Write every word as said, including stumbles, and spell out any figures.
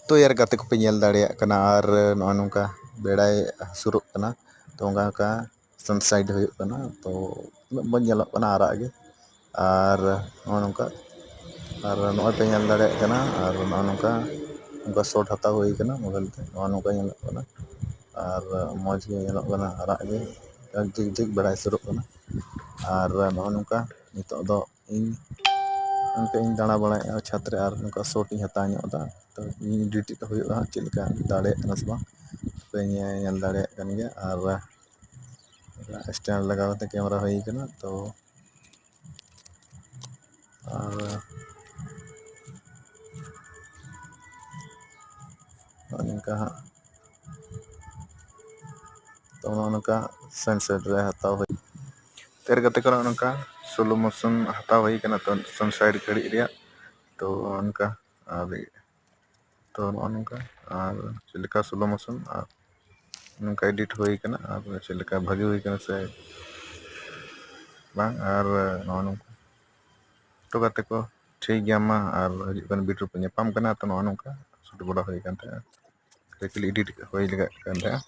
ᱛᱚ ᱭᱟᱨ ᱜᱟᱛᱮ ᱠᱚᱯᱮ ᱧᱮᱞ ᱫᱟᱲᱮᱭᱟᱜ ᱠᱟᱱᱟ, ᱟᱨ ᱱᱚᱜᱼᱚ ᱱᱚᱝᱠᱟ ᱵᱮᱲᱟᱭ ᱦᱟᱹᱥᱩᱨᱚᱜ ᱠᱟᱱᱟ᱾ ᱛᱚ ᱚᱱᱠᱟ ᱚᱱᱠᱟ sunset ᱦᱩᱭᱩᱜ ᱠᱟᱱᱟ᱾ ᱛᱚ ᱩᱱᱟᱹᱜ ᱵᱟᱝ ᱧᱮᱞᱚᱜ ᱠᱟᱱᱟ ᱟᱨᱟᱜ ᱜᱮ᱾ ᱟᱨ ᱱᱚᱜᱼᱚ ᱱᱚᱝᱠᱟ, ᱟᱨ ᱱᱚᱜᱼᱚᱭ ᱯᱮ ᱧᱮᱞ ᱫᱟᱲᱮᱭᱟᱜ ᱠᱟᱱᱟ, ᱟᱨ ᱱᱚᱜᱼᱚ ᱱᱚᱝᱠᱟ ᱱᱚᱝᱠᱟ shot ᱦᱟᱛᱟᱣ ᱦᱩᱭ ᱠᱟᱱᱟ mobile ᱛᱮ᱾ ᱱᱚᱜᱼᱚ ᱱᱚᱝᱠᱟ ᱧᱮᱞᱚᱜ ᱠᱟᱱᱟ, ᱟᱨ ᱢᱚᱡᱽ ᱜᱮ ᱧᱮᱞᱚᱜ ᱠᱟᱱᱟ ᱟᱨᱟᱜ ᱜᱮ᱾ ᱡᱷᱤᱠ ᱡᱷᱤᱠ ᱵᱮᱲᱟᱭ ᱦᱟᱹᱥᱩᱨᱚᱜ ᱠᱟᱱᱟ᱾ ᱟᱨ ᱱᱚᱜᱼᱚ ᱱᱚᱝᱠᱟ ᱱᱤᱛᱚᱜ ᱫᱚ ᱤᱧ ᱚᱱᱠᱟ ᱤᱧ ᱫᱟᱬᱟ ᱵᱟᱲᱟᱭᱮᱫᱼᱟ ᱪᱷᱟᱛ ᱨᱮ, ᱟᱨ ᱱᱚᱝᱠᱟ shot ᱤᱧ ᱦᱟᱛᱟᱣ ᱧᱚᱜ ᱮᱫᱟ᱾ ᱛᱚ ᱤᱧ edit ᱦᱩᱭᱩᱜᱼᱟ ᱦᱟᱸᱜ, ᱪᱮᱫ ᱞᱮᱠᱟ ᱫᱟᱲᱮᱭᱟᱜ ᱠᱟᱱᱟ ᱥᱮ ᱵᱟᱝ, ᱯᱮ ᱧᱮ-, ᱧᱮᱞ ᱫᱟᱲᱮᱭᱟᱜ ᱠᱟᱱ ᱜᱮᱭᱟ᱾ ᱟᱨ stand ᱞᱟᱜᱟᱣ ᱠᱟᱛᱮ camera ᱦᱩᱭ ᱠᱟᱱᱟ᱾ ᱛᱚ ᱟᱨ ᱱᱚᱜᱼᱚ ᱱᱚᱝᱠᱟ ᱦᱟᱸᱜ, ᱛᱚ ᱱᱚᱜᱼᱚ ᱱᱚᱝᱠᱟ sunset ᱨᱮ ᱦᱟᱛᱟᱣ ᱦᱩᱭ, ᱛᱮᱨ ᱜᱟᱛᱮ ᱠᱚ ᱱᱚᱜᱼᱚ ᱱᱚᱝᱠᱟ slow motion ᱦᱟᱛᱟᱣ ᱦᱩᱭ ᱠᱟᱱᱟ᱾ ᱛᱚ sunset ᱜᱷᱟᱹᱲᱤᱡ ᱨᱮᱭᱟᱜ, ᱛᱚ ᱚᱱᱠᱟ ᱟᱨ ᱛᱚ ᱱᱚᱜᱼᱚ ᱱᱚᱝᱠᱟ, ᱟᱨ ᱪᱮᱫ ᱞᱮᱠᱟ slow motion ᱟᱨ ᱱᱚᱝᱠᱟ edit ᱦᱩᱭ ᱠᱟᱱᱟ, ᱟᱨ ᱪᱮᱫ ᱞᱮᱠᱟ ᱵᱷᱟᱹᱜᱤ ᱦᱩᱭ ᱠᱟᱱᱟ ᱥᱮ ᱵᱟᱝ, ᱟᱨ ᱱᱚᱜᱼᱚ ᱱᱚᱝᱠᱟ᱾ ᱛᱚ ᱜᱟᱛᱮ ᱠᱚ, ᱴᱷᱤᱠ ᱜᱮᱭᱟ ᱢᱟ, ᱟᱨ ᱦᱤᱡᱩᱜ ᱠᱟᱱ video ᱨᱮ ᱧᱟᱯᱟᱢ ᱠᱟᱱᱟ᱾ ᱛᱚ ᱱᱚᱜᱼᱚ ᱱᱚᱝᱠᱟ shoot ᱵᱟᱲᱟ ᱦᱩᱭ ᱠᱟᱱ ᱛᱟᱦᱮᱸᱜᱼᱟ, ᱠᱷᱟᱹᱞᱤ edit ᱦᱩᱭ ᱞᱮᱠᱟ ᱠᱟᱱ ᱛᱟᱦᱮᱸᱜᱼᱟ᱾